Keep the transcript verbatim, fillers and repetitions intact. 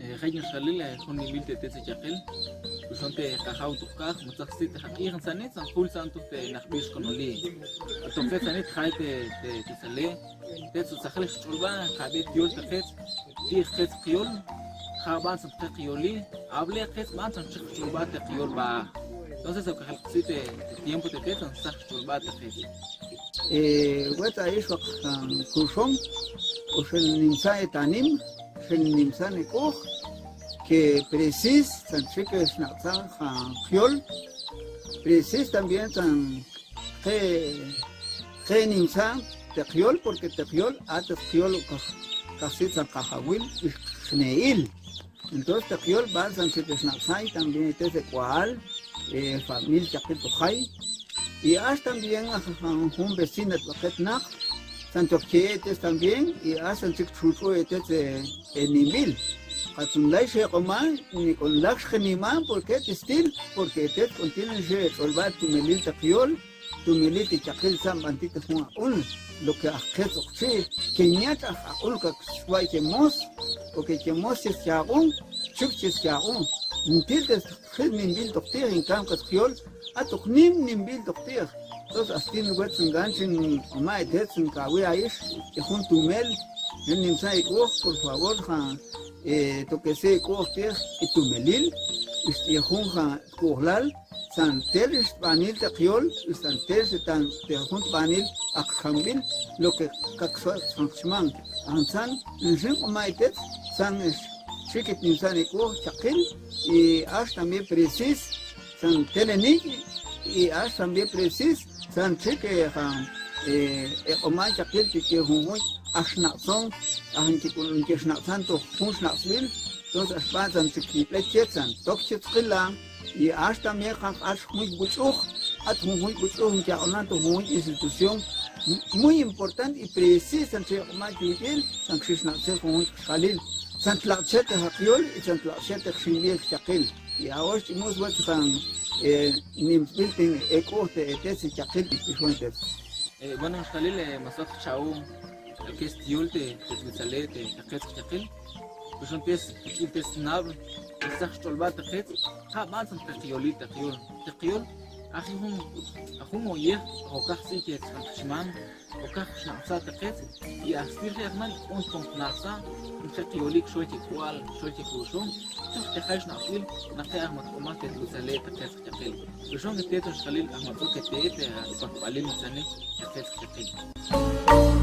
Eh, jayuk nix xalil, eh, jun nimbil te tetz Yaqil. Kuxon te qajaw tuj k'aj, ma tzaj stzit te jaq'ij, ntzanit tzan jul tzan tuj te naqbix kon oli. Ato tzet ntzanit jay te, te, te tzale. Tetz tzajlix jch'ulba, jab'et yol te qetz, ti'j qetz qyol, ja' b'an tzan te qyoli, ab'le qetz b'an tzan chi jch'ulba te qyol b'aj. Entonces, ok, jal qtzi te, te tiempo te tetz, tzan tzaj jch'ulba te qetz. Eh, wetz a ix wak, ah, kuxon, o xel nimsan e tanim, xel nimsan e k'uj, ke presis, tzan chi ke xnaq'tzan, ah, qyol, presis también tzan ke, ke nimsan te qyol, porque te qyol, a te qyol, kaj, kaj stzit tzan qajawil, ix qne'il. Entonces, te qyol b'an tzan chi ke xnaq'tzay también, te, te k'ual, eh, famil Yaqil tuj jay. Y ax también, a, a, jun vecina tb'aqet naq, tzan tuj keye' tetz también, y ax tzan chi ke txutx'u e tetz, eh, eh, nimbil. Katzun lay xeq'uma, ni k'un laj xeniman, porque ti stil, porque tetz k'un tiene xech'ulba tumelil te qyol, tumelil te Yaqil tzan b'antik jun aq'un, lo que aj qetz ok chi, ke nyach' aj aq'un kak xway ke mos, o ke, ke mos che skyaq'un, chuk che skyaq'un. Ntil te stjil nimbil tuj ti'j, en cambio ke qyol, a tuj nim nimbil tuj ti'j. Entonces, a stin wetz ngan chin q'uma e tetz, nkawi' a ix, y jun tumel, yin nimsan e k'uj, por favor, ja, eh, tokesi e k'uj ti'j, y tumelil, ix, y jun ja, k'ujlal, tzan tel ix tb'anil te qyol, ix tzan tel ix te jun tb'anil aq'xanbil, lo que kak xwa' tzan qchman. Antzan, nxin q'uma e tetz, tzan ix, xikit nimsan e k'uj Yaqil, y ax también presis, tzan telenik, y ax también presis, tzan chi ke, ja, eh, e q'uma Yaqil, ke, ke junjun, aj xnaq'tzon, aj nke, ke xnaq'tzan tuj jun xnaq'tzb'il, entonces, ax b'an tzan chi ke yib'ley che tzan, tok che tzqila, y ax también jan, ax jun butx'uj, at junjun butx'uj, nke aq'unan tuj junjun institución, muy importante, y presis, tzan chi q'uma ke wib'il, tzan kxi xnaq'tzej junjun xjalil, tzan tlaq'chet te qyol, y tzan tlaq'chet te qxinb'il Yaqil. Y awox ch'imos wetz jan, eh, nimsb'il te e k'uj te e tetz Yaqil, y jun tetz. Eh, bueno, xjalil, eh, ma sok cha'u, lo que es yul te, te tlutzale, te, te qetz Yaqil. Kuxon tetz, k'uch'il tetz snab'l, tzaj xch'ulba te qetz, ja' b'an tzan te qyoli te qyol. Te qyol, a jun, a jun moyej, o kaj stz'ij ke tzan qchman, o kaj xnaq'tza te qetz, y a stil je' jman, k'untj kon qnaq'tza, nche qyolik xoy ke k'ual, xoy ke kuxon, txoj te jay xnaq'tzb'il, naqe aj mat q'umal te tlutzale te qetz Yaqil. Kuxon ke tetz xjalil, aj mat tz'ok ke te, te, a, pakb'alil ntzane, te qetz Yaqil.